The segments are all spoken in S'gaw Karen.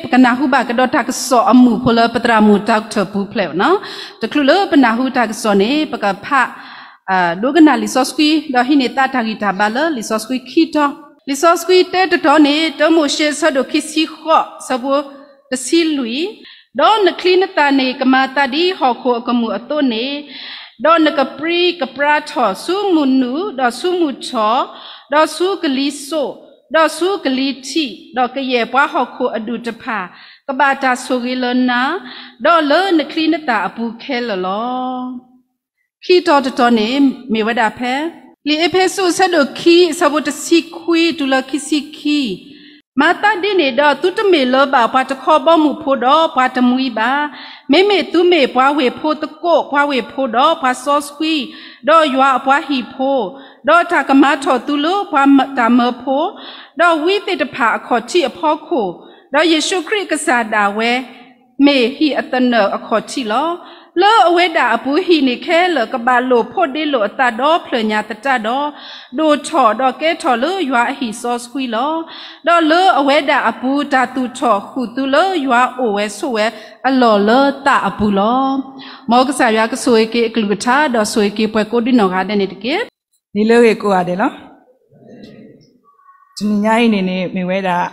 ပကနၢ်ဟူဘၣ်ကဒီးတၢ်ကစီၣ်အမူးဖိလၢပသရၣ်မုၣ် Doctor ပူၤဖျဲးနီၤ. တချုးလၢပနၢ်ဟူတၢ်ကစီၣ်န့ၣ် ပကဖး ဒိကနၣ်လံာ်စီဆှံ ဒီးဟံးန့ၢ်သးတၢ်ဂံၢ်တၢ်ဘါလၢလံာ်စီဆှံခံတီၤ. လံာ်စီဆှံတဲတတီၤန့ၣ် တၢမိၤၡ့အဆၢဒိၣ်ခံဆံဃိး အဆၢဖိတဆံလွံၢ်, ဒီးနချံနသၣ်န့ၣ်ကမၤသးဒ်ဟီၣ်ခိၣ်အကမူၣ်အသိးန့ၣ်, ဒီးနကပြံကပြါထီၣ်ဆူမုၢ်နုာ်, ဒီးဆူမုၢ်ထီၣ်, ဒီးဆူကလံၤစိး, ဒီးဆူကလံၤထံး, ဒီးကယဲၢ်ပှၤဟီၣ်ခိၣ်အဒူၣ်တဖၣ် ကဘၣ်တၢ်ဆိၣ်ဂ့ၤလၢနၤ, ဒီးလၢနချံနသၣ်အပူၤခဲလၢာ်လီၤ. ခံတီၤတတီၤန့ၣ် မ့ၢ်ဝဲဒၣ်ဖဲ လံာ်အ့းဖ့းစူးအဆၢဒိၣ်ခံ အဆၢဖိတဆံခွံတုၤလၢခံဆံခံ, မၤသးဒ်န့ၣ်ဒီး သုတမ့ၢ်လၢၤဘၣ်ပှၤတခီဘီမုၢ်ဖိဒီးပှၤတမှံဘၣ်. မ့မ့ၢ်သုမ့ၢ်ပှၤဝ့ၢ်ဖိသကိး, ပှၤဝ့ၢ်ဖိဒီးပှၤစီဆှံ, ဒီးယွၤအပှၤဟံၣ်ဖိ, ဒီးတၢ်ကမၤထီၣ်သုလၢပှၤတၢ်မၢဖိ, ဒီးဝံသ့ၣ်တဖၣ်အခီၣ်ထံးအဖီခိၣ်, ဒီးယ့ၣ်ၡူးခရံာ်ကစၢ်ဒၣ်ဝဲ မ့ၢ်ဟံၣ်အသနၢၣ်အခီၣ်ထံးလီၤ. လၢအဝဲဒၣ်အပူၤဟံၣ်န့ၣ်ခဲလၢာ် ကဘၣ်လိာ်ဖိးဒ့လိာ်အသးဒီးဖျၢၣ်ညါသတးဒီး, ဒိၣ်ထီၣ်ဒီးကဲထီၣ်လၢယွၤအဟံၣ်စီဆှံလီၤ. ဒီးလၢအဝဲဒၣ်အပူၤတၢ်သူၣ်ထီၣ်ဃုာ်သုလၢယွၤအိၣ်ဝဲဆိးဝဲအလီၢ်လၢသးအပူၤလီၤ. မ်ကစၢ်ယွၤကဆိၣ်ဂ့ၤက့ၤအကလုၢ်ကထါ ဒီးဆိၣ်ဂ့ၤက့ၤပှၤကိးဒံနီၢ်ဂၤဒဲးန့ၣ်တက့ၢ်. န့ၣ်လၢဂ့ၢ်ကိးဂၤဒဲးလီၤ. တနံၤညါအံၤန့ၣ်န့ၣ် မ့ၢ်ဝဲဒၣ်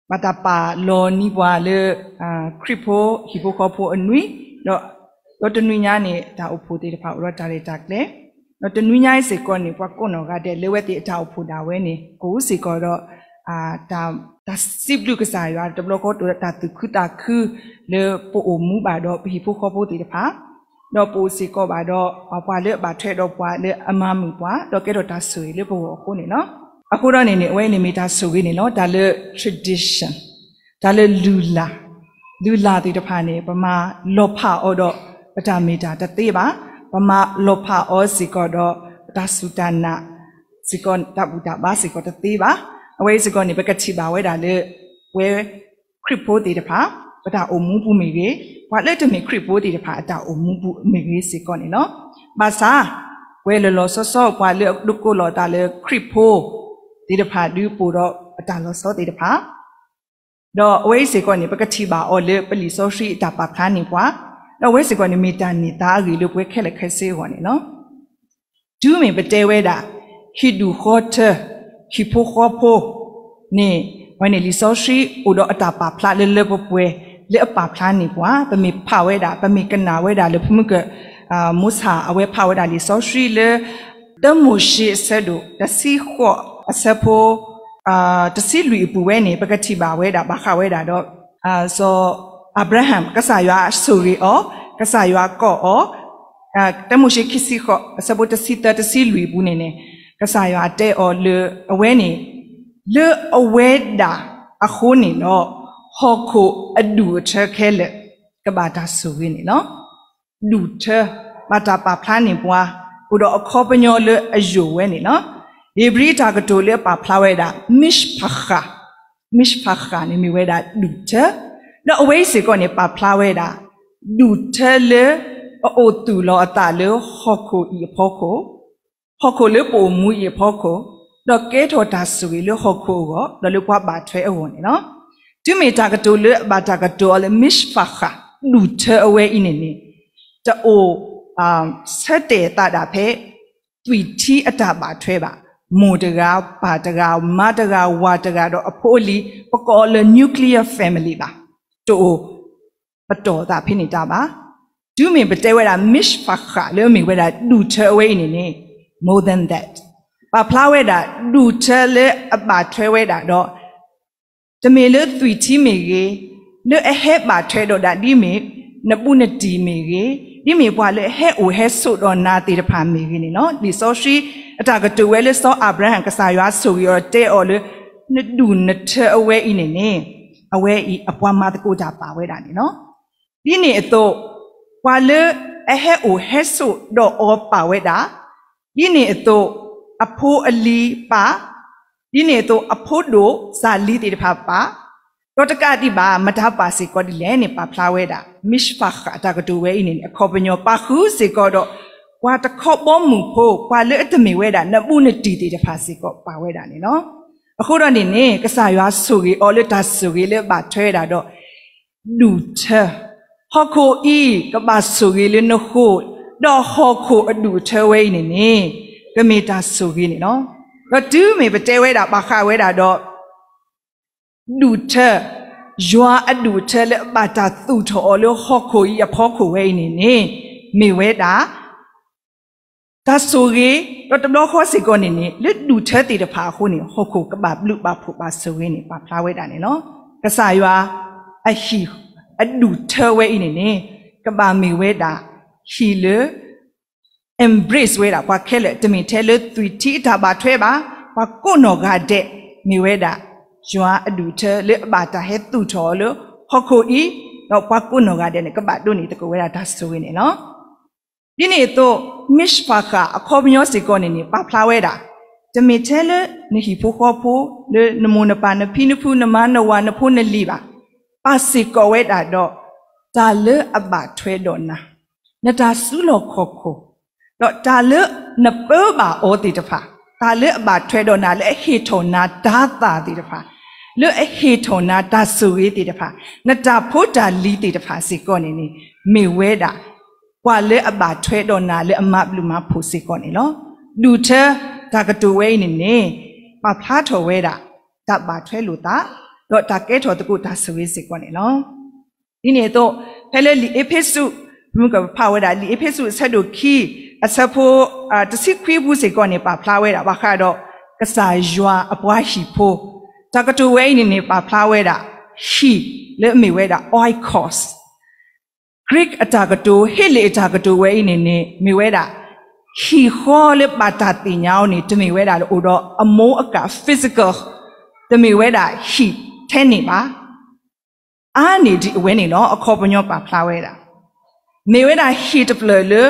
ဘၣ်တၢ်ပာ်လီၤနံၤပှၤလၢ ခရံာ်ဖိဟံၣ်ဖိဃီဖိအနွံ, ဒီး ဒီးတနွံညါန့ၣ် တၢ်အိၣ်ဖှိၣ်သ့ၣ်တဖၣ်အိၣ်ဒီးတၢ်ရဲၣ်တၢ်ကျဲၤ, ဒီးတနွံညါအံၤစ့ၢ်ကီးန့ၣ် ပှၤကိးနီၢ်ဂၤဒဲးလၢအဝဲသ့ၣ်အတၢ်အိၣ်ဖှိၣ်ဒၣ်ဝဲန့ၣ် ကအိၣ်စ့ၢ်ကီးဒီး တၢ် တၢ်စံးဘျုးကစၢ်ယွၤတဘျီဃီ တၢ်သူၣ်ခုသးခုလၢပအိၣ်မူဘၣ်ဒီးပဟံၣ်ဖိဃီဖိသ့ၣ်တဖၣ်, ဒီးပအိၣ်စ့ၢ်ကီးဘၣ်ဒီး ပှၤလၢအဘၣ်ထွဲဒီးပှၤလၢအမၤမုာ်ပှၤ ဒီးကဲထီၣ်တၢ်ဆိၣ်ဂ့ၤလၢပဂီၢ်အဃိန့ၣ်လီၤ. အဃိဒီးန့ၣ်န့ၣ် အဝဲန့ၣ်မ့ၢ်တၢ်ဆိၣ်ဂ့ၤန့ၣ်လီၤ. တၢ်လၢ tradition, တၢ်လၢလုၢ်လၢ်, လုၢ်လၢ်သ့ၣ်တဖၣ်န့ၣ် ပမၤလီၤဖးအီၤဒီး ပတၢ်မ့ၢ်တၢ်တသ့ဘၣ်. ပမၤလီၤဖးအီၤစ့ၢ်ကီးဒီး ပတၢ်စူၢ်တၢ်နာ်စ့ၢ်ကီး တၢ်ဘူၣ်တၢ်ဘါစ့ၢ်ကီးတသ့ဘၣ်. အဝဲအံၤစ့ၢ်ကီးန့ၣ် ပကထံၣ်ဘၣ်ဝဲဒၣ်လၢ ပဝဲ ခရံာ်ဖိသ့ၣ်တဖၣ် ပတၢ်အိၣ်မူပူၤမ့ၢ်ဂ့ၤ, ပှၤလၢတမ့ၢ်ခရံာ်ဖိသ့ၣ်တဖၣ်အတၢ်အိၣ်မူပူၤမ့ၢ်ဂ့ၤစ့ၢ်ကီးန့ၣ်လီၤ. ဘၣ်ဆၣ် ပဝဲလီၤလီၤဆီဆီ ပှၤလၢအဒိးကိးလီၤအသးလၢခရံာ်ဖိသ့ၣ်တဖၣ် ဒုးပိာ်ဒီးပတၢ်လီၤဆီသ့ၣ်တဖၣ်, ဒီးအဝဲအံၤစ့ၢ်ကီးန့ၣ် ပကထံၣ်ဘၣ်အီၤလၢပလံာ်စီဆှံအတၢ်ပာ်ဖျါန့ၢ်ပှၤ, ဒီးအဝဲစ့ၢ်ကီးန့ၣ် မ့ၢ်တၢ်န့ၢ်သါအဂ့ၢ်လၢပဝဲခဲလၢာ်ခဲဆ့အဂီၢ်န့ၣ်လီၤ. တုၤမ့ၢ်ပတဲဝဲဒၣ် ဟံၣ်ဒူၣ်ဃီထၢ ဟံၣ်ဖိဃီဖိန့ၣ်, အဝဲန့ၣ်လံာ်စီဆှံအိၣ်ဒီးအတၢ်ပာ်ဖျါလၢလၢပှဲၤပှဲၤ လၢအပာ်ဖျါန့ၢ်ပှၤ, ပမ့ၢ်ဖးဝဲဒၣ် ပမ့ၢ်ကနၣ်ဝဲဒၣ်လၢဖုမုၢ်ကၢၢ် မိၢ်ဆၣ်အဝဲဖးဝဲဒၣ်လံာ်စီဆှံလၢ တၢမိၤၡ့အဆၢဒိၣ် တဆံဃိးအဆၢဖိ တဆံလွံၢ်အပူၤဝဲန့ၣ် ပကထံၣ်ဘၣ်ဝဲဒၣ် ဘၣ်ဃးဝဲဒၣ်ဒီး စီၤအၤဘြၤဟၣ် ကစၢ်ယွၤဆိၣ်ဂ့ၤအီၤ, ကစၢ်ယွၤကိးအီၤ, တၢမိၤၡ့ခံဆံဃိး အဆၢဖိတဆံသၢ တဆံလွံၢ်အပူၤန့ၣ်န့ၣ် ကစၢ်ယွၤတဲအီၤလၢအဝဲန့ၣ် လၢအဝဲဒၣ်အဃိန့ၣ်ဒီး ဟီၣ်ခိၣ်အဒူၣ်အထၢခဲလၢာ် ကဘၣ်တၢ်ဆိၣ်ဂ့ၤန့ၣ်လီၤ. ဒူၣ်ထၢ ဘၣ်တၢ်ပာ်ဖျါန့ၢ်ပှၤ အိၣ်ဒီးအခီပညီလၢအယိာ်ဝဲန့ၣ်လီၤ. ဧ့ၤဘြံၤတၢ်ကတိၤလၢအပာ်ဖျါဝဲဒၣ် mishpacha, mishpacha န့ၣ်မ့ၢ်ဝဲဒၣ်ဒူၣ်ထၢ, ဒီးအဝဲအံၤစ့ၢ်ကီးန့ၣ် ပာ်ဖျါဝဲဒၣ် ဒူၣ်ထၢလၢအအိၣ်သူၣ်လီၤအသးလၢဟီၣ်ခိၣ်အံၤအဖီခိၣ်, ဟီၣ်ခိၣ်လၢပအိၣ်မူအံၤအဖီခိၣ်, ဒီးကဲထီၣ်တၢ်ဆိၣ်ဂ့ၤလၢဟီၣ်ခိၣ်အဂီၢ် ဒီးလၢပှၤဘၣ်ထွဲအဂီၢ်န့ၣ်လီၤ. တုၤမ့ၢ်တၢ်ကတိၤလၢအဘၣ်တၢ်ကတိၤအီၤလၢ mishpacha ဒူၣ်ထၢအဝဲအံၤန့ၣ်န့ၣ် တအိၣ် ဆၢတဲာ်အသးဒၣ်ဖဲ သွံၣ်ထံအတၢ်ဘၣ်ထွဲဘၣ်. မိၢ်တဂၤ, ပၢ်တဂၤ, မါတဂၤ, ဝၤတဂၤ, ဒီးအဖိအလံၤ ပကိးအီၤလၢ nuclear family ဘၣ်. တအိၣ် ပတီၢ်သးဖဲန့ၣ်တၢ်ဘၣ်. တုၤမ့ၢ်ပတဲဝဲဒၣ် mishpacha လၢအမ့ၢ်ဝဲဒၣ်ဒူၣ်ထၢအဝဲအံၤန့ၣ်န့ၣ် more than that ပာ်ဖျါဝဲဒၣ် ဒူၣ်ထၢလၢအဘၣ်ထွဲဝဲဒၣ်ဒီး တမ့ၢ်လၢသွံၣ်ထံမ့ၢ်ဂ့ၤ, လၢအဟဲဘၣ်ထွဲဒီးဒၣ်ဒ်မ့ၢ် နဘူးနတံၢ်မ့ၢ်ဂ့ၤ, ဒ်မ့ၢ်ပှၤလၢအဟဲအိၣ်ဟဲဆိးဒီးနၤသ့ၣ်တဖၣ်မ့ၢ်ဂ့ၤန့ၣ်လီၤ. လံာ်စီဆှံအတၢ်ကတိၤဝဲလၢစီၤအၤဘြၤဟၣ် ကစၢ်ယွၤဆိၣ်ဂ့ၤအီၤတဲအီၤလၢ နဒူၣ်နထၢအဝဲအံၤန့ၣ်န့ၣ် အဝဲအံၤအပှၤမၤသကိးတၢ်ပာ်ဝဲဒၣ်န့ၣ်လီၤ. ဒ်န့ၣ်အသိး ပှၤလၢအဟဲအိၣ်ဟဲဆိးဒီးအီၤပာ်ဝဲဒၣ်, ဒ်န့ၣ်အသိး အဖိအလံၤပာ်, ဒ်န့ၣ်အသိး အဖိဒိၣ်စၢ်လံၤသ့ၣ်တဖၣ်ပာ်, ဒီးတကးဒံးဘၣ် မတၤပာ်စ့ၢ်ကီးဒ်လဲၣ်န့ၣ် ပာ်ဖျါဝဲဒၣ် mishpacha အတၢ်ကတိၤဝဲအံၤန့ၣ် အခီပညီပာ်ဃုာ်စ့ၢ်ကီးဒီး ပှၤတခီဘီမုၢ်ဖိ ပှၤလၢအတမ့ၢ်ဝဲဒၣ် နဘူးနတံၢ်သ့ၣ်တဖၣ်စ့ၢ်ကီးပာ်ဝဲဒၣ်န့ၣ်လီၤ. အဃိဒီးန့ၣ်န့ၣ် ကစၢ်ယွၤဆိၣ်ဂ့ၤအီၤလၢတၢ်ဆိၣ်ဂ့ၤလၢအဘၣ်ထွဲဝဲဒၣ်ဒီး ဒူၣ်ထၢ, ဟီၣ်ခိၣ်အံၤကဘၣ်ဆိၣ်ဂ့ၤလၢနဃိာ်, ဒီးဟီၣ်ခိၣ်အဒူၣ်အထၢဝဲအံၤန့ၣ်န့ၣ် ကမ့ၢ်တၢ်ဆိၣ်ဂ့ၤန့ၣ်လီၤ. ဒီးတုၤမ့ၢ်ပတဲဝဲဒၣ်ဘၣ်ဃးဝဲဒၣ်ဒီး ဒူၣ်ထၢ, ယွၤအဒူၣ်အထၢလၢအဘၣ်တၢ်သူၣ်ထီၣ်အီၤလၢဟီၣ်ခိၣ်အံၤအဖီခိၣ်ဝဲအံၤန့ၣ်န့ၣ် မ့ၢ်ဝဲဒၣ် တၢ်ဆိၣ်ဂ့ၤ, ဒီးတဘျီဃီစ့ၢ်ကီးန့ၣ်န့ၣ် လၢဒူၣ်ထၢသ့ၣ်တဖၣ်အဃိန့ၣ် ဟီၣ်ခိၣ်ကဘၣ်ဘျုးဘၣ်ဖှိၣ်ဘၣ်ဆိၣ်ဂ့ၤန့ၣ် ပာ်ဖျါဝဲဒၣ်န့ၣ်လီၤ. ကစၢ်ယွၤအဟံၣ်အဒူၣ်ထၢဝဲအံၤန့ၣ်န့ၣ် ကဘၣ်မ့ၢ်ဝဲဒၣ် ဟံၣ်လၢ embrace ဝဲဒၣ် ပှၤခဲလၢာ် တမ့ၢ်ထဲလၢသွံၣ်ထံအတၢ်ဘၣ်ထွဲဘၣ်, ပှၤကိးနီၢ်ဂၤဒဲး မ့ၢ်ဝဲဒၣ် ယွၤအဒူၣ်ထၢလၢအဘၣ်တၢ်ဟဲသူၣ်ထီၣ်အီၤလၢ ဟီၣ်ခိၣ်အံၤ, ဒီးပှၤကိးနီၢ်ဂၤဒဲးန့ၣ် ကဘၣ်ဒိးန့ၢ်သကိးဝဲဒၣ်တၢ်ဆိၣ်ဂ့ၤန့ၣ်လီၤ. ဒ်န့ၣ်အသိး မ့ၢ်ရှ်ဖးဃာ် အခီပညီစ့ၢ်ကီးန့ၣ်န့ၣ် ပာ်ဖျါဝဲဒၣ် တမ့ၢ်ထဲလၢနဟံၣ်ဖိဃီဖိ, လၢနမိၢ်နပၢ်နဖံနဖုနမါနဝၤနဖိနလံၤဘၣ်, ပာ်စ့ၢ်ကီးဝဲဒၣ်ဒီး တၢ်လၢအဘၣ်ထွဲဒီးနၤ, နတၢ်စုလီၢ်ခီၣ်ခိၣ်, ဒီးတၢ်လၢနပၢဘၣ်အီၤသ့ၣ်တဖၣ်, တၢ်လၢအဘၣ်ထွဲဒီးနၤ လၢအဟ့ၣ်ထီၣ်နၤတၤသၣ်သ့ၣ်တဖၣ်, လၢအဟ့ၣ်ထီၣ်နၤတၢ်ဆိၣ်ဂ့ၤသ့ၣ်တဖၣ်, နတၢ်ဖိတၢ်လံၤသ့ၣ်တဖၣ်စ့ၢ်ကီးန့ၣ်န့ၣ် မ့ၢ်ဝဲဒၣ် ပှၤလၢအဘၣ်ထွဲဒီးနၤလၢအမၤဘျုးမၤဖှိၣ်စ့ၢ်ကီးန့ၣ်လီၤ. ဒူၣ်ထၢတၢ်ကတိၤဝဲအံၤန့ၣ်န့ၣ် ပာ်ဖျါထီၣ်ဝဲဒၣ် တၢ်ဘၣ်ထွဲလိာ်သး, ဒီးတၢ်ကဲထီၣ်သကိးတၢ်ဆိၣ်ဂ့ၤစ့ၢ်ကီးန့ၣ်လီၤ. ဒ်န့ၣ်အသိး ဖဲလၢလံာ်အ့းဖ့းစူး, မုၢ်ကပဖးဝဲဒၣ် လံာ်အ့းဖ့းစူးအဆၢဒိၣ်ခံ, အဆၢဖိ တဆံခွံအပူၤစ့ၢ်ကီးန့ၣ် ပာ်ဖျါဝဲဒၣ် ဘၣ်ဃးဒီး ကစၢ်ယွၤအပှၤဟံၣ်ဖိ, တၢ်ကတိၤဝဲအံၤန့ၣ်န့ၣ် ပာ်ဖျါဝဲဒၣ် ဟံၣ်လၢအမ့ၢ်ဝဲဒၣ် oikos, Greek အတၢ်ကတိၤ, ဟ့လ့ၣ်အတၢ်ကတိၤဝဲအံၤန့ၣ်န့ၣ် မ့ၢ်ဝဲဒၣ် ဟံၣ်ဃီလၢဘၣ်တၢ်သ့ၣ်ညါအီၤန့ၣ် တမ့ၢ်ဝဲဒၣ်လၢအိၣ်ဒီးအမိၢ်အကၣ် physical, တမ့ၢ်ဝဲဒၣ်ဟံၣ်ထဲန့ၣ်ဘၣ်. အါန့ၢ်ဒံးအဝဲန့ၣ်လီၤ. အခီပညီပာ်ဖျါဝဲဒၣ် မ့ၢ်ဝဲဒၣ်ဟံၣ်တဖျၢၣ်လၢ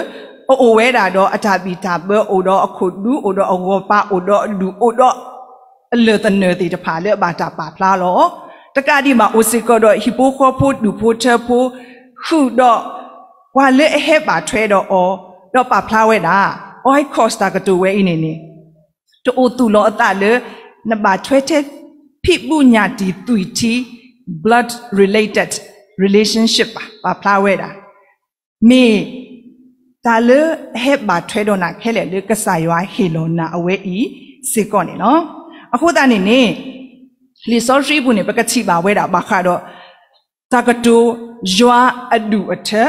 အအိၣ်ဝဲဒၣ်ဒီးအတၢ်ဘံၣ်တၢ်ဘၢ, အိၣ်ဒီးအခိၣ်ဒူ, အိၣ်ဒီးအဂီၤပၤ, အိၣ်ဒီးအဒူၣ်, အိၣ်ဒီးအလၢၢ်သနၢၣ်သ့ၣ်တဖၣ်လၢအဘၣ်တၢ်ပာ်ဖျါလီၤ. တကးဒံးဘၣ် အိၣ်စ့ၢ်ကီးဒီးဟံၣ်ဖိဃီဖိ, ဒူၣ်ဖိထၢဖိ, ဃုာ်ဒီးပှၤလၢအဟဲဘၣ်ထွဲဒီးအီၤ, ဒီးပာ်ဖျါဝဲဒၣ် oikos တၢ်ကတိၤဝဲအံၤန့ၣ်န့ၣ် တအိၣ်သူၣ်လီၤအသးလၢ နဘၣ်ထွဲထဲ ဖံးဘူးညၣ်တံၢ်သွံၣ်ထံ blood related relationship ဘၣ်. ပာ်ဖျါဝဲဒၣ် မ့ၢ်တၢ်လၢအဟဲဘၣ်ထွဲဒီးနၤခဲလၢာ်လၢကစၢ်ယွၤဟ့ၣ်လီၤနၤအဝဲအံၤစ့ၢ်ကီးန့ၣ်လီၤ. အဃိသတးန့ၣ်န့ၣ် လံာ်စီဆှံအပူၤန့ၣ် ပကထံၣ်ဘၣ်ဝဲဒၣ်ဘၣ်ဃးဒီး တၢ်ကတိၤ ယွၤအဒူၣ်အထၢ,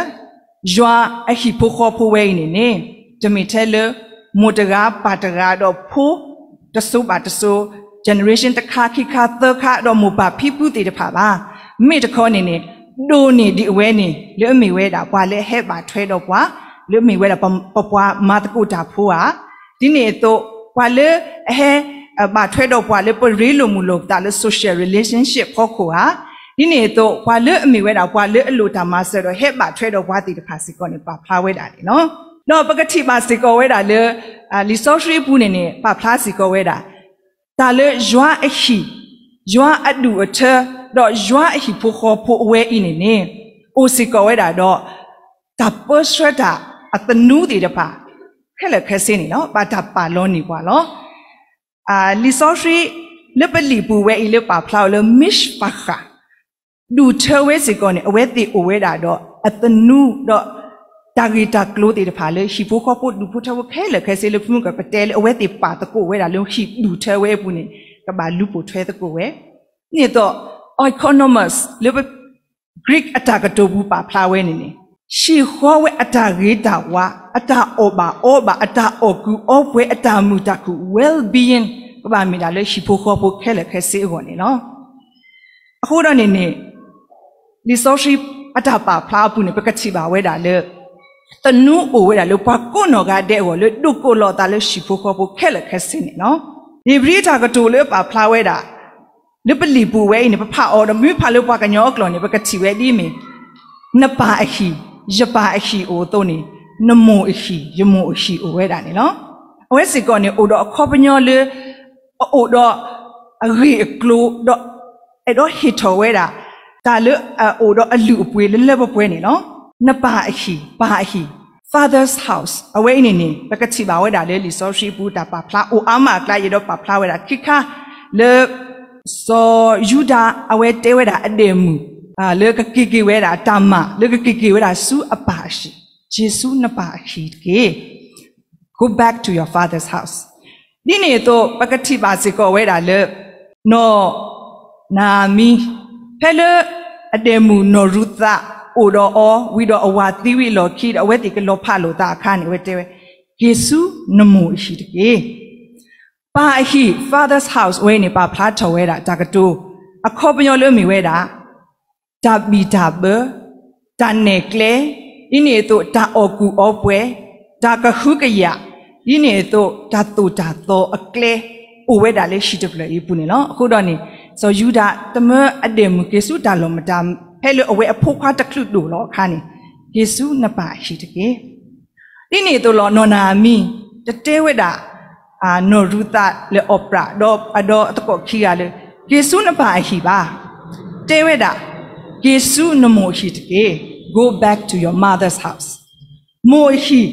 ယွၤအဟံၣ်ဖိဃီဖိဝဲအံၤန့ၣ်န့ၣ် တမ့ၢ်ထဲလၢ မိၢ်တဂၤပၢ်တဂၤဒီးဖိ တစိၤဘၣ်တစိၤ generation တခါခံခါသၢခါ ဒီးမိၢ်ပၢ်ဖံဖုသ့ၣ်တဖၣ်ဘၣ်. မ့ၢ်တခီန့ၣ်န့ၣ် ဒိၣ်န့ၢ်ဒံးအဝဲန့ၣ် လၢအမ့ၢ်ဝဲဒၣ်ပှၤလၢအဟဲဘၣ်ထွဲဒီးပှၤ, လၢအမ့ၢ်ဝဲဒၣ်ပပှၤမၤသကိးတၢ်ဖိဧါ. ဒ်န့ၣ်အသိး ပှၤလၢအဟဲ ဘၣ်ထွဲဒီးပှၤလၢပရ့လိာ်မုာ်လိာ်ပသးလၢ social relationship ဖီခိၣ်ဧါ. ဒ်န့ၣ်အသိး ပှၤလၢအမ့ၢ်ဝဲဒၣ်ပှၤလၢအလိၣ်တၢ်မၤစၢၤဒီးဟဲဘၣ်ထွဲဒီးပှၤသ့ၣ်တဖၣ်စ့ၢ်ကီးန့ၣ် ပာ်ဖျါဝဲဒၣ်န့ၣ်လီၤ. ဒီးပကထံၣ်ဘၣ်စ့ၢ်ကီးဝဲဒၣ်လၢ လံာ်စီဆှံအပူၤန့ၣ်န့ၣ် ပာ်ဖျါစ့ၢ်ကီးဝဲဒၣ် တၢ်လၢယွၤအဟံၣ်, ယွၤအဒူၣ်အထၢ, ဒီးယွၤအဟံၣ်ဖိဃီဖိအဝဲအံၤန့ၣ်န့ၣ် အိၣ်စ့ၢ်ကီးဝဲဒၣ်ဒီး တၢ်ပၢဆှၢတၢ်အသနူသ့ၣ်တဖၣ် ခဲလၢာ်ခဲဆ့န့ၣ်လီၤ. ဘၣ်တၢ်ပာ်လီၤန့ၢ်ပှၤလီၤ. လံာ်စီဆှံလၢပလံာ်ပူၤဝဲအံၤလၢပာ်ဖျါအီၤလၢ မ့ၢ်ရှၣ်ဖးဃာ် ဒူၣ်ထၢဝဲစ့ၢ်ကီးန့ၣ် အဝဲသ့ၣ်အိၣ်ဝဲဒၣ်ဒီးအသနူဒီး တၢ်ဂ့ၢ်တၢ်ကျိၤသ့ၣ်တဖၣ်လၢ ဟံၣ်ဖိဃီဖိဒူၣ်ဖိထၢဖိခဲလၢာ်ခဲဆ့လၢ ဖုမုၢ်ကပတဲလၢအဝဲသ့ၣ်ပာ်သကိးဝဲဒၣ်လၢဟံၣ်ဒူၣ်ထၢဝဲအပူၤန့ၣ် ကဘၣ်လူၤပိာ်ထွဲသကိးဝဲ ဒ်န့ၣ်အသိး oikonomos လၢ Greek အတၢ်ကတိၤပူၤပာ်ဖျါဝဲန့ၣ်န့ၣ် ဟံၣ်ဃီဝဲအတၢ်ဂ့ၤတၢ်ဝါ, အတၢ်အီၣ်ဘၣ်အီဘၣ်, အတၢ်အီၣ်ကူအီပှဲၤ, အတၢ်မုာ်တၢ်ခုၣ် well-being ကဘၣ်မ့ၢ်ဒၣ်လၢဟံၣ်ဖိဃီဖိခဲလၢာ်ခဲဆ့အဂီၢ်န့ၣ်လီၤ. အဃိဒီးန့ၣ်န့ၣ် လံာ်စီဆှံအတၢ်ပာ်ဖျါအပူၤန့ၣ် ပကထံၣ်ဘၣ်ဝဲဒၣ်လၢ သနူအိၣ်ဝဲဒၣ်လၢပှၤကိးနီၢ်ဂၤဒဲးအဂီၢ် လၢဒိးကိးလီၤအသးလၢဟံၣ်ဖိဃီဖိခဲလၢာ်ခဲဆ့န့ၣ်လီၤ. ဧ့ၤဘြံၤအတၢ်ကတိၤလၢပာ်ဖျါဝဲဒၣ် လၢပလံာ်ပူၤဝဲအံၤန့ၣ် ပဖးအီၤဒီး မ့ၢ်ဖးလၢပှၤကညီအကျိာ်န့ၣ် ပကထံၣ်ဝဲဒ်အမ့ၢ် နပၢ်အဟံၣ် ယပၢ်အဟံၣ်အိၣ်အသိးန့ၣ် နမိၢ်အဟံၣ် ယမိၢ်အဟံၣ်အိၣ်ဝဲဒၣ်န့ၣ်လီၤ. အဝဲစ့ၢ်ကီးန့ၣ် အိၣ်ဒီးအခီပညီလၢ အအိၣ်ဒီးအဂ့ၢ်အကျိၤ ဒီးအဲၣ်ဒိးဟ့ၣ်ထီၣ်ဝဲဒၣ် တၢ်လၢအအိၣ်ဒီးအလုၢ်အပှ့ၤလၢလၢပှဲၤပှဲၤန့ၣ်လီၤ. နပၢ်အဟံၣ် ပၢ်အဟံၣ် father's house အဝဲအံၤန့ၣ်န့ၣ် ပကထံၣ်ဘၣ်ဝဲဒၣ်လၢလံာ်စီဆှံအပူၤ တၢ်ပာ်ဖျါအိၣ်အါမးအကျါ ယအဲၣ်ဒိးပာ်ဖျါဝဲဒၣ်ခံခါ လၢ စီၤယူဒၤအဝဲတဲဝဲဒၣ်အဒဲးမုၣ် လၢကက့ၤက့ၤဝဲဒၣ်တၢ်မၤ လၢကက့ၤက့ၤဝဲဒၣ်ဆူအပၢ်အဟံၣ်, က့ၤဆူနပၢ်အဟံၣ်တက့ၢ်. Go back to your father's house. ဒ်န့ၣ်အသိး ပကထံၣ်ဘၣ်စ့ၢ်ကီးဝဲဒၣ်လၢ နီၢ်နၤအမံ ဖဲလၢ အဒဲးမုၣ်နီၢ်ရူၤသး အိၣ်ဒီးအီၤ ဝံၤဒီးအဝၤသံဝံၤအလီၢ်ခံဒီး အဝဲသ့ၣ်ကလီၤဖးလိာ်သးအခါန့ၣ် အဝဲတဲဝဲ က့ၤဆူနမိၢ်အဟံၣ်တက့ၢ်. ပၢ်အဟံၣ် father's house ဝဲန့ၣ် ပာ်ဖျါထီၣ်ဝဲဒၣ်တၢ်ကတိၤ အခီပညီလၢမ့ၢ်ဝဲဒၣ် တၢ်ဘံၣ်တၢ်ဘၢ, တၢ်နဲၣ်ကျဲ, ဒ်န့ၣ်အသိးတၢ်အီၣ်ကူၣ်အီပှဲၤ, တၢ်ကဟုကယာ်, ဒ်န့ၣ်အသိးတၢ်သိၣ်တၢ်သီအကျဲ အိၣ်ဝဲဒၣ်လၢဟံၣ်တဖျၢၣ်အံၤအပူၤန့ၣ်လီၤ. အဃိဒီးန့ၣ် စီၤယူဒၤတမၢအဒဲးမုၣ်က့ၤဆူတၢ်လီၢ်မတၤ ဖဲလၢအဝဲအဖိခွါတချုးဒိၣ်လီၤအခါန့ၣ် က့ၤဆူနပၢ်အဟံၣ်တက့ၢ်. ဒ်န့ၣ်အသိးလီၤ နီၢ်နၤအမံ တတဲဝဲဒၣ် နီၢ်ရူၤသးလၢအီၣ်ပြၣ် ဒီးအဒီသကိးခံဂၤလၢ က့ၤဆူနပၢ်အဟံၣ်ဘၣ်. တဲဝဲဒၣ် က့ၤဆူနမိၢ်အဟံၣ်တက့ၢ်. Go back to your mother's house. မိၢ်အဟံၣ်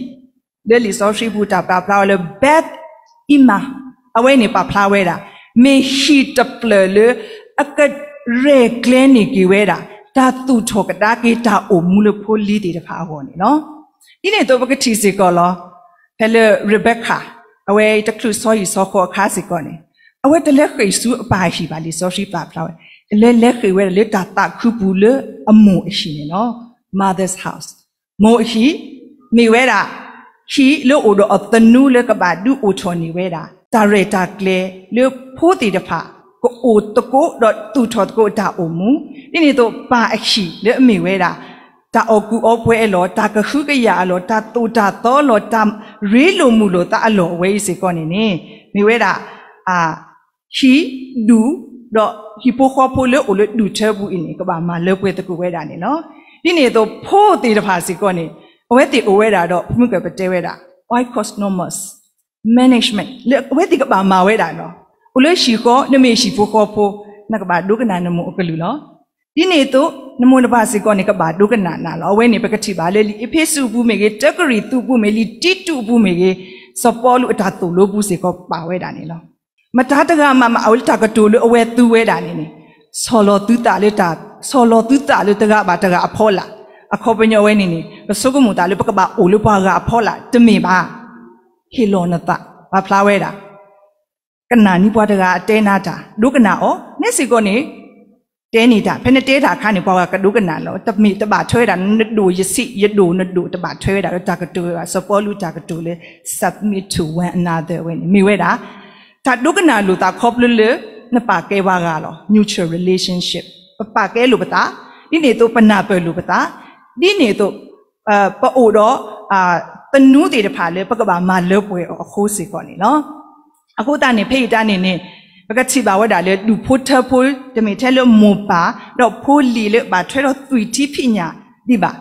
လၢလံာ်စီဆှံပူၤတၢ်ပာ်ဖျါဝဲလၢ Beth Emma အဝဲန့ၣ်ပာ်ဖျါဝဲဒၣ် မ့ၢ်ဟံၣ်တဖျၢၣ်လၢ အကရဲၣ်ကျဲၤန့ၢ်က့ၤဝဲဒၣ် တၢ်သူၣ်ထီၣ်ကဒါက့ၤတၢ်အိၣ်မူလၢဖိလံၤသ့ၣ်တဖၣ်အဂီၢ်န့ၣ်လီၤ. ဒ်န့ၣ်အသိးပကထံၣ်စ့ၢ်ကီးလီၤ. ဖဲလၢ Rebecca အဝဲတချုးဆီဟံၣ်ဆီဃီအခါစ့ၢ်ကီးန့ၣ် အဝဲတလဲၤဃ့ၢ်ဆူအပၢ်အဟံၣ်ဘၣ် လံာ်စီဆှံပာ်ဖျါဝဲ အလဲၤလဲၤဃ့ၢ်ဝဲဒၣ်လၢတၢ်သးခုပူၤလၢအမိၢ်အဟံၣ်န့ၣ်လီၤ. Mother's house. မိၢ်အဟံၣ် မ့ၢ်ဝဲဒၣ် ဟံၣ်လၢအိၣ်ဒီးအသနူလၢကဘၣ်ဒုးအိၣ်ထီၣ်န့ၢ်ဝဲဒၣ် တၢ်ရဲၣ်တၢ်ကျဲၤလၢဖိသ့ၣ်တဖၣ် ကအိၣ်သကိးဒီးသူၣ်ထီၣ်သကိးအတၢ်အိၣ်မူ, ဒ်န့ၣ်အသိးပၢ်အဟံၣ်လၢအမ့ၢ်ဝဲဒၣ် တၢ်အီၣ်ကူၣ်အီပှဲၤအလီၢ်, တၢ်ကဟုကယာ်အလီၢ်, တၢ်သိၣ်တၢ်သီအလီၢ်, တၢ်ရ့လိာ်မုာ်လိာ်သးအလီၢ်အဝဲအံၤစ့ၢ်ကီးန့ၣ်န့ၣ် မ့ၢ်ဝဲဒၣ် ဟံၣ်ဒူၣ်, ဒီးဟံၣ်ဖိဃီဖိလၢအိၣ်လၢဒူၣ်ထၢပူၤအံၤန့ၣ် ကဘၣ်မၤလၢပှဲၤသကိးဝဲဒၣ်န့ၣ်လီၤ. ဒ်န့ၣ်အသိးဖိသ့ၣ်တဖၣ်စ့ၢ်ကီးန့ၣ် အဝဲသ့ၣ်အိၣ်ဝဲဒၣ်ဒီး ပမုၢ်ကပတဲဝဲဒၣ် oikos nomos management လၢအဝဲသ့ၣ်ကဘၣ်မၤဝဲဒၣ်လီၤ. အိၣ်လၢဟံၣ်ဃီ နမ့ၢ်ဟံၣ်ဖိဃီဖိ နကဘၣ်ဒိကနၣ်နမိၢ်အကလုၢ်လီၤ. ဒ်န့ၣ်အသိး နမိၢ်နပၢ်စ့ၢ်ကီးန့ၣ် ကဘၣ်ဒိကနၣ်နၤလီၤ. အဝဲန့ၣ် ပကထံၣ်ဘၣ်လၢလံာ်အ့းဖ့းစူးအပူၤမ့ၢ်ဂ့ၤ, တၢကရံၣ်သူးအပူၤမ့ၢ်ဂ့ၤ, လံာ်တံတူးအပူၤမ့ၢ်ဂ့ၤ, စီၤပီလူးအတၢ်သိၣ်လိပူၤစ့ၢ်ကီးပာ်ဝဲဒၣ်န့ၣ်လီၤ. မတၤတဂၤမးမး အဝဲလၢတၢ်ကတိၤလၢအဝဲသူဝဲဒၣ်န့ၣ်န့ၣ် ဆီၣ်လီၤသုသးလၢတၢ်, ဆီၣ်လီၤသုသးလၢတဂၤဘၣ်တဂၤအဖီလာ်, အခီပညီဝဲန့ၣ်န့ၣ် ပဆိကမိၣ်သးလၢပကဘၣ်အိၣ်လၢပှၤဂၤအဖီလာ် တမ့ၢ်ဘၣ်. ဟ့ၣ်လီၤနသး ပာ်ဖျါဝဲဒၣ် ကနၣ်န့ၢ်ပှၤတဂၤအတဲနၤတၢ်, ဒိကနၣ်အီၤ, နဲစ့ၢ်ကီးန့ၣ် တဲန့ၢ်တၢ်, ဖဲနတဲတၢ်အခါန့ၣ် ပှၤဂၤကဒိကနၣ်လီၤ. တမ့ၢ်တဘၣ်ထွဲဝဲဒၣ် နဒိၣ်ယဆံး ယဒိၣ်နဒိၣ် တဘၣ်ထွဲဝဲဒၣ်လၢတၢ်ကတိၤဝဲဘၣ်. စီၤပီလူးတၢ်ကတိၤလၢ submit to one another ဝဲန့ၣ် မ့ၢ်ဝဲဒၣ် တၢ်ဒိကနၣ်လိာ်သးခီဖျိလၢ နပာ်ကဲပှၤဂၤလီၤ. Mutual relationship ပပာ်ကဲလိာ်ပသး, ဒ်န့ၣ်အသိးပနၢ်ပၢၢ်လိာ်ပသး, ဒ်န့ၣ်အသိး ပအိၣ်ဒီး သနူသ့ၣ်တဖၣ်လၢ ပကဘၣ်မၤလၢပှဲၤအီၤအဃိစ့ၢ်ကီးန့ၣ်လီၤ. အဃိသတးန့ၣ် ဖဲအံၤတၢ်န့ၣ်န့ၣ် ပကထံၣ်ဘၣ်ဝဲဒၣ်လၢ ဒူၣ်ဖိထၢဖိ တမ့ၢ်ထဲလၢမိၢ်ပၢ် ဒီးဖိလံၤလၢဘၣ်ထွဲဒီးသွံၣ်ထံဖံးညၣ်ဒံးဘၣ်.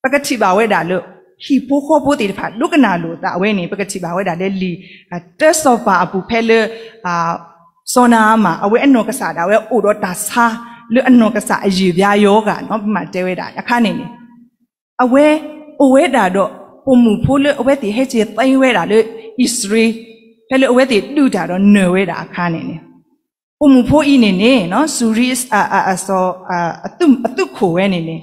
ပကထံၣ်ဘၣ်ဝဲဒၣ်လၢ ဟံၣ်ဖိဃီဖိသ့ၣ်တဖၣ် ဒိကနၣ်လိာ်သးဝဲန့ၣ် ပကထံၣ်ဘၣ်ဝဲဒၣ်လၢလံာ် တၢစီၤပၤအပူၤဖဲလၢ စီၤနၤအမၣ် အဝဲအနီၢ်ကစၢ်ဒၣ်ဝဲအိၣ်ဒီးတၢ်ဆါ လၢအနီၢ်ကစၢ်အယံာ်ဘျါယီဂာ်နီၤ ပမ့ၢ်တဲဝဲဒၣ်အခါန့ၣ်န့ၣ် အဝဲအိၣ်ဝဲဒၣ်ဒီး ပိာ်မုၣ်ဖိလၢအဝဲသ့ၣ်ဟဲက့ၤသံဝဲဒၣ်လၢအံၣ်စရ့လး ဖဲလၢအဝဲသ့ၣ်ဒုးတၢ်ဒီးနၢၤဝဲဒၣ်အခါန့ၣ်န့ၣ် ပိာ်မုၣ်ဖိအံၤန့ၣ်န့ၣ် စူၤရံ အသူၣ်ခိၣ်ဝဲန့ၣ်န့ၣ်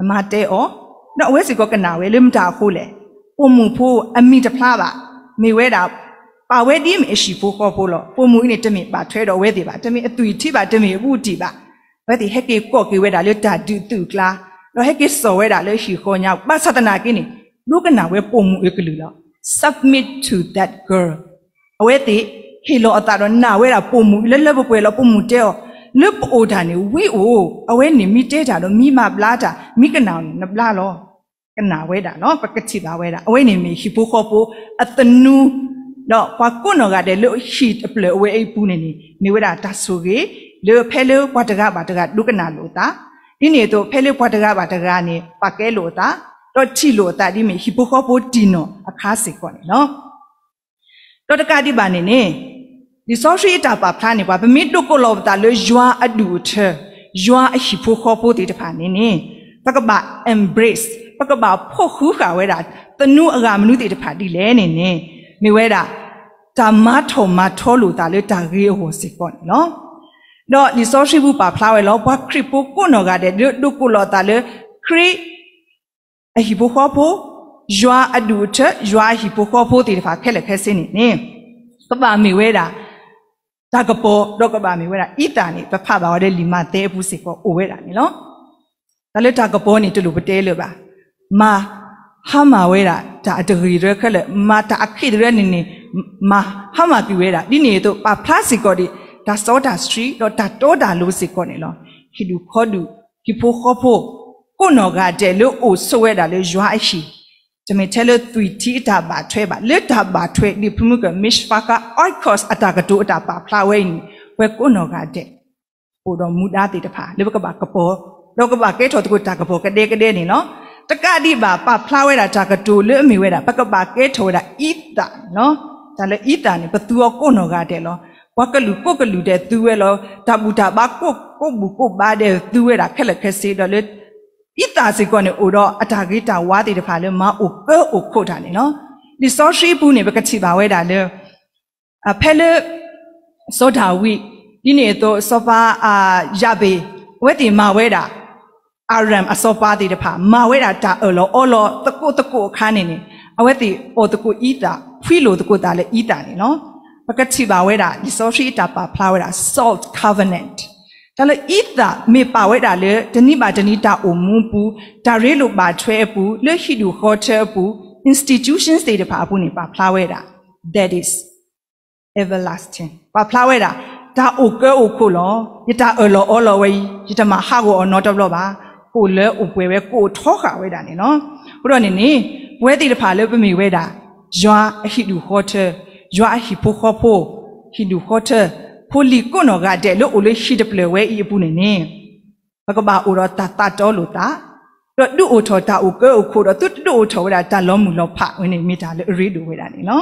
အမါတဲအီၤ, ဒီးအဝဲစ့ၢ်ကီးကနၣ်ဝဲလၢမတၤအဃိလဲၣ်. ပိာ်မုၣ်ဖိအမံၤတဖျါဘၣ်, မ့ၢ်ဝဲဒၣ် ပာ်ဝဲဒ်မ့ၢ်အဟံၣ်ဖိဃီဖိလီၤ. ပိာ်မုၣ်အံၤန့ၣ် တမ့ၢ်ဘၣ်ထွဲဒီးအဝဲသ့ၣ်ဘၣ်, တမ့ၢ်အသွံၣ်ထံဘၣ်, တမ့ၢ်အဘူးတံၢ်ဘၣ်. အဝဲသ့ၣ်ဟဲက့ၤကိးက့ၤဝဲဒၣ်လၢတၢ်ဒုးသုးကျါ, ဒီးဟဲက့ၤစိာ်ဝဲဒၣ်လၢဟံၣ်ဃီညါ, ဘၣ်ဆၣ်သနာ်က့န့ၣ် ဒိကနၣ်ဝဲပိာ်မုၣ်အကလုၢ်လီၤ. Submit to that girl. အဝဲသ့ၣ်ဟ့ၣ်လီၤအသးဒီးနာ်ဝဲဒၣ်ပိာ်မုၣ်အံၤလၢလၢပှဲၤပှဲၤလီၤ. ပိာ်မုၣ်တဲအီၤ, လၢပအိၣ်တၢ်န့ၣ် ဝံအိၣ်, အဝဲန့ၣ်မ့ၢ်တဲတၢ်ဒီးမ့ၢ်မၤဘျါတၢ်, မ့ၢ်ကနၣ်အီၤန့ၣ် နဘျါလီၤ. ကနၣ်ဝဲဒၣ်လီၤ. ပကထံၣ်ဘၣ်ဝဲဒၣ် အဝဲန့ၣ်မ့ၢ်ဟံၣ်ဖိဃီဖိအသနူ, ဒီးပှၤကိးနီၢ်ဂၤဒဲးလၢဟံၣ်အဖျၢၣ်အဝဲအံၤအပူၤန့ၣ်န့ၣ် မ့ၢ်ဝဲဒၣ်တၢ်ဆိၣ်ဂ့ၤ လၢဖဲလၢပှၤတဂၤဘၣ်တဂၤဒိကနၣ်လိာ်အသး, ဒ်န့ၣ်အသိး ဖဲလၢပှၤတဂၤဘၣ်တဂၤန့ၣ် ပာ်ကဲလိာ်အသး, ဒီးထံၣ်လိာ်အသးဒ်မ့ၢ်ဟံၣ်ဖိဃီဖိတံၢ်နီၢ်အခါစ့ၢ်ကီးန့ၣ်လီၤ. ဒီးတကးဒံးဘၣ်န့ၣ်န့ၣ် လံာ်စီဆှံအတၢ်ပာ်ဖျါန့ၣ် ပှၤပမ့ၢ်ဒိကနၣ်လိာ်ပသးလၢယွၤအဒူၣ်အထၢ, ယွၤအဟံၣ်ဖိဃီဖိသ့ၣ်တဖၣ်န့ၣ်န့ၣ် ပကဘၣ် embrace, ပကဘၣ်ဖီၣ်ဃုဃာ်ဝဲဒၣ် သနူအဂၤမနုၤသ့ၣ်တဖၣ်ဒ်လဲၣ်န့ၣ်န့ၣ် မ့ၢ်ဝဲဒၣ် တၢ်မၤထီၣ်မၤထီလိာ်သးလၢတၢ်ဂ့ၤအဂီၢ်စ့ၢ်ကီးန့ၣ်လီၤ. ဒီးလံာ်စီဆှံပူၤပာ်ဖျါဝဲလီၤ, ပှၤခရံာ်ဖိကိးနီၢ်ဂၤဒဲး ဒုးဒိးကိးလီၤအသးလၢ ခရံာ် အဟံၣ်ဖိဃီဖိ, ယွၤအဒူၣ်အထၢ, ယွၤအဟံၣ်ဖိဃီဖိသ့ၣ်တဖၣ်ခဲလၢာ်ခဲဆ့န့ၣ်န့ၣ်, ကဘၣ်မ့ၢ်ဝဲဒၣ် တၢ်ကပီၤ, ဒီးကဘၣ်မ့ၢ်ဝဲဒၣ်အံသၣ်န့ၣ် ပဖးဘၣ်ဝဲဒၣ်လၢလံာ်မးသဲအပူၤစ့ၢ်ကီးအိၣ်ဝဲဒၣ်န့ၣ်လီၤ. တၢ်လၢတၢ်ကပီၤန့ၣ် တလိၣ်ပတဲလၢၤဘၣ်. မၤဟါမၢ်ဝဲဒၣ် တၢ်အတဂ့ၤတရၢခဲလၢာ်, မၤတၢ်အခံးတရၢန့ၣ်န့ၣ်, မၤဟါမၢ်ကွံာ်ဝဲဒၣ်. ဒ်န့ၣ်အသိး ပာ်ဖျါစ့ၢ်ကီးဒံး တၢ်စီတၢ်ဆှံ ဒီးတၢ်တီတၢ်လိၤစ့ၢ်ကီးန့ၣ်လီၤ. ဟံၣ်ဒူၣ်ခီဒူၣ်, ဟံၣ်ဖိဃီဖိ ကိးနီၢ်ဂၤဒဲးလၢအိၣ်ဆိးဝဲဒၣ်လၢယွၤအဟံၣ်, တမ့ၢ်ထဲလၢသွံၣ်ထံအတၢ်ဘၣ်ထွဲဘၣ်, လၢတၢ်ဘၣ်ထွဲဒ်ဖုမုၢ်ကၢၢ် မ့ၢ်ရှ်ဖးကါ အီၣ်ခီး အတၢ်ကတိၤအတၢ်ပာ်ဖျါဝဲအံၤန့ၣ် ပှၤကိးနီၢ်ဂၤဒဲး အိၣ်ဒီးမူဒါသ့ၣ်တဖၣ် လၢပကဘၣ်ကပီၤ, ဒီးကဘၣ်ကဲထီၣ်သကိးတၢ်ကပီၤကဒဲကဒဲန့ၣ်လီၤ. တကးဒံးဘၣ် ပာ်ဖျါဝဲဒၣ်တၢ်ကတိၤလၢအမ့ၢ်ဝဲဒၣ် ပကဘၣ်ကဲထီၣ်ဝဲဒၣ်အံသၣ်န့ၣ်လီၤ. တၢ်လၢအံသၣ်န့ၣ် ပသူအီၤကိးနီၢ်ဂၤဒဲးလီၤ. ပှၤကလုာ်ကိးကလုာ်ဒဲးသူဝဲလီၤ. တၢ်ဘူၣ်တၢ်ဘါကိးဘူၣ်ကိးဘါဒဲးသူဝဲဒၣ်ခဲလၢာ်ခဲဆ့ဒီးလၢ အံသၣ်စ့ၢ်ကီးန့ၣ် အိၣ်ဒီးအတၢ်ဂ့ၤတၢ်ဝါသ့ၣ်တဖၣ်လၢမၤအိၣ်ကၢအိၣ်ခိးတၢ်န့ၣ်လီၤ. လံာ်စီဆှံပူၤန့ၣ် ပကထံၣ်ဘၣ်ဝဲဒၣ်လၢ ဖဲလၢ စီၤဒၤဝံး, ဒ်န့ၣ်အသိး စီၤပၤ ယၤဘ့း, အဝဲသ့ၣ်မၤဝဲဒၣ် အၤရၣ်အစီၤပၤသ့ၣ်တဖၣ် မၤဝဲဒၣ်တၢ်အၢၣ်လီၤအီလီၤသကိးသကိးအခါန့ၣ်န့ၣ်, အဝဲသ့ၣ်အီၣ်သကိးအံသၣ်, ဖှံလိာ်သကိးသးလၢအံသၣ်န့ၣ်လီၤ. ပကထံᣣ်ဘၣ်ဝဲဒၣ် လံာ်စီဆှံအတၢ်ပာ်ဖျါဝဲဒၣ် salt covenant, တၢ်လၢအံသၣ်မ့ၢ်ပာ်ဝဲဒၣ်လၢ တနံၤဘၣ်တနံၤတၢ်အိၣ်မူအပူၤ, တၢ်ရ့လိာ်ဘၣ်ထွဲအပူၤ, လၢဟံၣ်ဒူၣ်ဃီထၢအပူၤ, institutions သ့ၣ်တဖၣ်အပူၤန့ၣ် ပာ်ဖျါဝဲဒၣ် that is everlasting, ပာ်ဖျါဝဲဒၣ် တၢ်အိၣ်ကၢအိၣ်ခိးလီၤ. ယတၢ်အၢၣ်လီၤအီလီၤဝဲအံၤ ယတမၤဟးဂီၤအီၤနီတဘျီဘၣ်. ကိးလၢအိၣ်ပှဲၤဝဲ ကိးထီဃာ်ဝဲဒၣ်န့ၣ်လီၤ. အဃိဒီးန့ၣ်န့ၣ် ပဝဲသ့ၣ်တဖၣ်လၢပမ့ၢ်ဝဲဒၣ် ယွၤအဟံၣ်ဒူၣ်ဃီထၢ, ယွၤအဟံၣ်ဖိဃီဖိ, ဟံၣ်ဒူၣ်ဃီထၢ, ဖိလံၤကိးနီၢ်ဂၤဒဲးလၢအိၣ်လၢဟံၣ်တဖျၢၣ်ဝဲအံၤအပူၤန့ၣ်န့ၣ် ပကဘၣ်အိၣ်ဒီးတၢ်သးတီလိာ်သး, ဒီးဒုးအိၣ်ထီၣ်တၢ်အိၣ်ကၢအိၣ်ခိးဒီး သုတဒုးအိၣ်ထီၣ်ဝဲဒၣ်တၢ်လီၤမုၢ်လီၤဖးဝဲန့ၣ် မ့ၢ်တၢ်လၢအရ့ဒိၣ်ဝဲဒၣ်န့ၣ်လီၤ.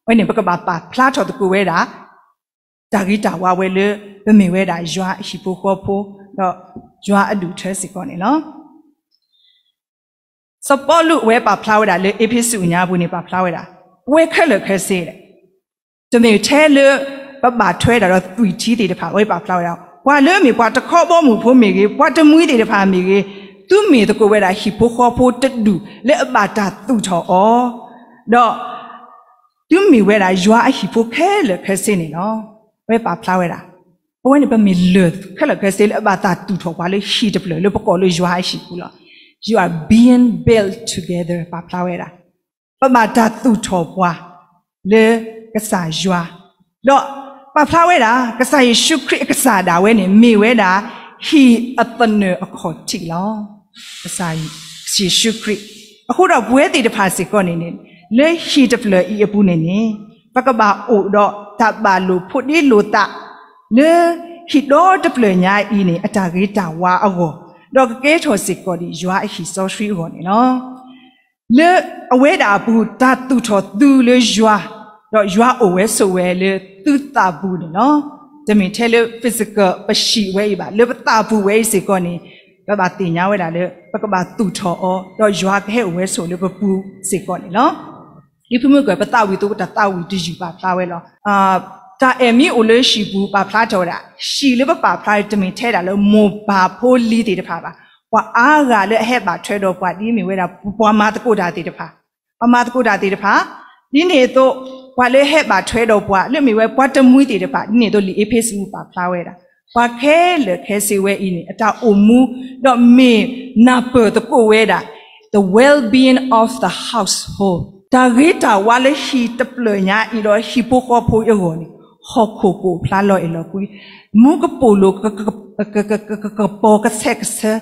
အဝဲန့ၣ် ပကဘၣ်ပာ်ဖျါထီၣ်သကိးဝဲဒၣ် တၢ်ဂ့ၤတၢ်ဝါဝဲလၢ ပမ့ၢ်ဝဲဒၣ်ယွၤအဟံၣ်ဖိဃီဖိ ဒီးယွၤအဒူၣ်အထၢစ့ၢ်ကီးန့ၣ်လီၤ. စီၤပီလူးအဝဲပာ်ဖျါဝဲဒၣ်လၢအ့းဖ့းစူးအညါပူၤန့ၣ် ပာ်ဖျါဝဲဒၣ် ပဝဲခဲလၢာ်ခဲဆ့ တမ့ၢ်ထဲလၢ ပဘၣ်ထွဲဒၣ်ဒီးသွံၣ်ထံသ့ၣ်တဖၣ် အဝဲပာ်ဖျါဝဲဒၣ် ပှၤလၢအမ့ၢ်ပှၤတခီဘီမုၢ်ဖိမ့ၢ်ဂ့ၤ, ပှၤတမှံၤသ့ၣ်တဖၣ်မ့ၢ်ဂ့ၤ, သုမ့ၢ်သကိးဝဲဒၣ်ဟံၣ်ဖိဃီဖိတဒူၣ်လၢအဘၣ်တၢ်သူၣ်ထီၣ်အီၤ, ဒီး သုမ့ၢ်ဝဲဒၣ်ယွၤအဟံၣ်ဖိခဲလၢာ်ခဲဆ့န့ၣ်လီၤ. အဝဲပာ်ဖျါဝဲဒၣ် ပဝဲန့ၣ်ပမ့ၢ်လၢၢ်ခဲလၢာ်ခဲဆ့လၢအဘၣ်တၢ်သူၣ်ထီၣ်ပှၤလၢဟံၣ်တဖျၢၣ်လၢပကိးလၢယွၤအဟံၣ်ပူၤလီၤ. You are being built together ပာ်ဖျါဝဲဒၣ် ပဘၣ်တၢ်သူၣ်ထီၣ်ပှၤ လၢကစၢ်ယွၤ, ဒီးပာ်ဖျါဝဲဒၣ် ကစၢ်ယ့ၣ်ၡူးခရံာ်အကစၢ်ဒၣ်ဝဲန့ၣ် မ့ၢ်ဝဲဒၣ် ဟံၣ်အသနၢၣ်အခီၣ်ထံးလီၤ. ကစၢ်ယ့ၣ်ၡူးခရံာ်, အဃိဒီးပဝဲသ့ၣ်တဖၣ်စ့ၢ်ကီးန့ၣ်န့ၣ် လၢဟံၣ်တဖျၢၣ်အံၤအပူၤန့ၣ်န့ၣ် ပကဘၣ်အိၣ်ဒီးတၢ်ဘၣ်လိာ်ဖိးဒ့လိာ်သး လၢဟံၣ်ဒီတဖျၢၣ်ညါအံၤန့ၣ် အတၢ်ဂ့ၤတၢ်ဝါအဂီၢ်, ဒီးကကဲထီၣ်စ့ၢ်ကီးဒံးယွၤအဟံၣ်စီဆှံအဂီၢ်န့ၣ်လီၤ. လၢအဝဲဒၣ်အပူၤ တၢ်သူၣ်ထီၣ်သုလၢယွၤ, ဒီးယွၤအိၣ်ဝဲဆိးဝဲလၢသုသးပူၤန့ၣ်လီၤ. တမ့ၢ်ထဲလၢ physical ပဟံၣ်ဝဲအံၤဘၣ်, လၢပသးပူၤဝဲအံၤစ့ၢ်ကီးန့ၣ် ပဘၣ်သ့ၣ်ညါဝဲဒၣ်လၢ ပကဘၣ်သူၣ်ထီၣ်အီၤ, ဒီးယွၤကဟဲအိၣ်ဝဲဆိးလၢပပူၤစ့ၢ်ကီးန့ၣ်လီၤ. ဒ်ဖုမုၢ်ကၢၢ် ပသးဝံၣ်သကိးတၢ်သးဝံၣ်တယုၢ်ပာ်ဖျါဝဲလီၤ. တၢ်အဲၣ်မ့ၢ်အိၣ်လၢဟံၣ်ပူၤပာ်ဖျါထီၣ်ဝဲဒၣ်, ဟံၣ်လၢပပာ်ဖျါ တမ့ၢ်ထဲဒၣ်လၢမိၢ်ပၢ်ဖိလံၤသ့ၣ်တဖၣ်ဘၣ်. ပှၤအါဂၤလၢအဟဲဘၣ်ထွဲဒီးပှၤ ဒ်မ့ၢ်ဝဲဒၣ် ပှၤမၤသကိးတၢ်သ့ၣ်တဖၣ်, ပှၤမၤသကိးတၢ်သ့ၣ်တဖၣ်, ဒ်န့ၣ်အသိး ပှၤလၢဟဲဘၣ်ထွဲဒီးပှၤ လၢမ့ၢ်ဝဲပှၤတမှံၤသ့ၣ်တဖၣ် ဒ်န့ၣ်အသိး လံာ်အ့းဖ့းစူးပာ်ဖျါဝဲဒၣ် ပှၤခဲလၢာ်ခဲဆ့ဝဲအံၤန့ၣ် အတၢ်အိၣ်မူ ဒီးမ့ၢ်နၢ်ပၢၢ်သကိးဝဲဒၣ် the well-being of the household တၢ်ဂ့ၤတၢ်ဝါလၢဟံၣ်တဖျၢၣ်ညါအံၤဒီးဟံၣ်ဖိဃီဖိအဂီၢ်န့ၣ် ဟီၣ်ခိၣ်ကအိၣ်ဖျါလီၤအဲၣ်လီၤကွံ, မူကပိာ်လိၤ ကပီၤကဆဲးကဆၢ,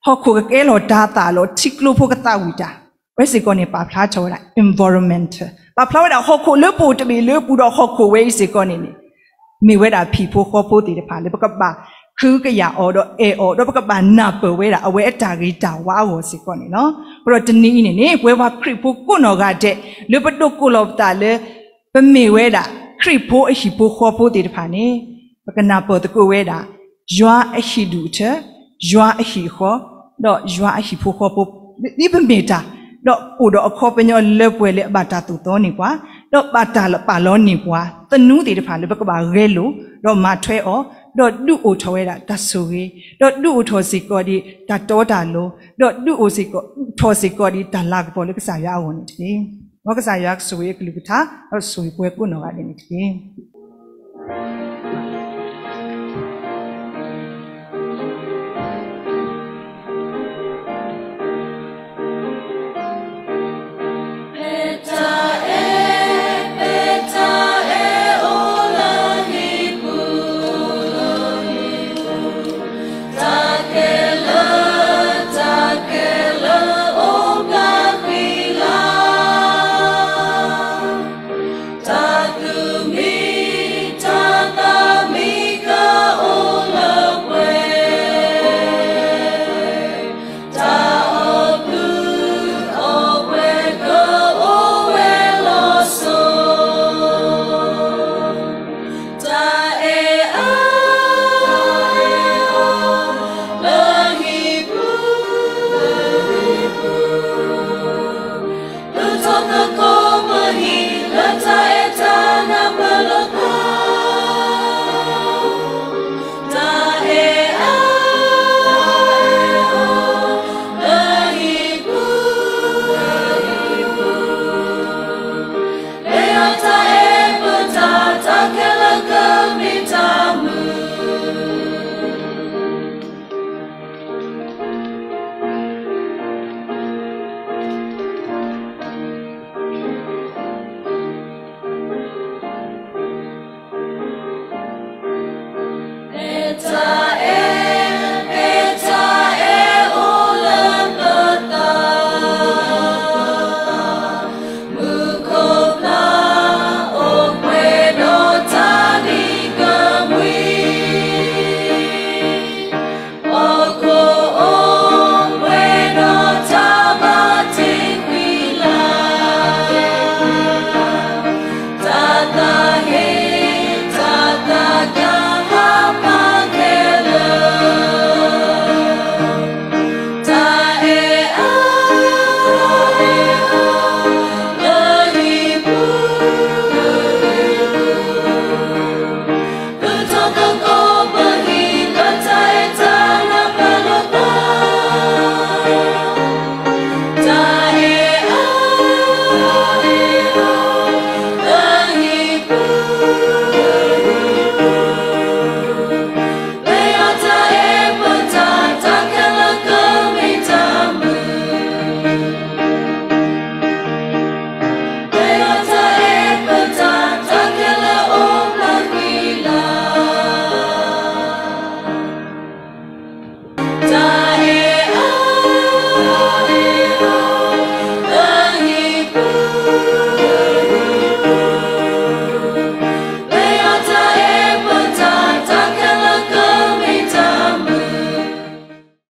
ဟီၣ်ခိၣ်ကကဲလီၤတၤသၣ်လီၤ, ထံကျိဖိကသးဝံၣ်တၢ်, ဝဲစ့ၢ်ကီးန့ၣ် ပာ်ဖျါထီၣ်ဝဲဒၣ် environment, ပာ်ဖျါဝဲဒၣ်ဟီၣ်ခိၣ်လၢပအိၣ်တဘ့ၣ်လၢပူၤဒီးဟီၣ်ခိၣ်ဝဲအံၤစ့ၢ်ကီးန့ၣ်န့ၣ် မ့ၢ်ဝဲဒၣ်ဟံၣ်ဖိဃီဖိသ့ၣ်တဖၣ်လၢပကဘၣ် ကဟုကယာ်အီၤဒီးအဲၣ်အီၤ ဒီးပကဘၣ်နၢ်ပၢၢ်ဝဲဒၣ် အဝဲအတၢ်ဂ့ၤတၢ်ဝါအဂီၢ်စ့ၢ်ကီးန့ၣ်လီၤ. အဃိဒီးတနံၤအံၤန့ၣ်န့ၣ် ပဝဲပှၤခရံာ်ဖိကိးနီၢ်ဂၤဒဲး လၢပဒိးကိးလီၤပသးလၢ ပမ့ၢ်ဝဲဒၣ် ခရံာ်ဖိအဟံၣ်ဖိဃီဖိသ့ၣ်တဖၣ်န့ၣ် ပကနၢ်ပၢၢ်သကိးဝဲဒၣ် ယွၤအဟံၣ်ဒူၣ်အထၢ, ယွၤအဟံၣ်အဃီ, ဒီးယွၤအဟံၣ်ဖိဃီဖိ ဒ်ပမ့ၢ်တၢ်, ဒီးအိၣ်ဒီးအခီပညီလၢပှဲၤလၢအဘၣ်တၢ်သိၣ်သီန့ၢ်ပှၤ ဒီးပာ်တၢ်ပာ်လီၤန့ၢ်ပှၤသနူသ့ၣ်တဖၣ်လၢပကဘၣ်ဂဲၤလိာ်, ဒီးမၤထွဲအီၤ, ဒီးဒုးအိၣ်ထီၣ်ဝဲဒၣ်တၢ်ဆိၣ်ဂ့ၤ, ဒီးဒုးအိၣ်ထီၣ်စ့ၢ်ကီးဒံးတၢ်တီတၢ်လိၤ, ဒီးဒုးအိၣ်ထီၣ်စ့ၢ်ကီးဒံးတၢ်လၤကပီၤလၢကစၢ်ယွၤအဂီၢ်န့ၣ်တက့ၢ်. မ်ကစၢ်ယွၤကဆိၣ်ဂ့ၤအကလုၢ်ကထါ, ဒီးဆိၣ်ဂ့ၤပှၤကိးနီၢ်ဂၤဒဲးန့ၣ်တက့ၢ်.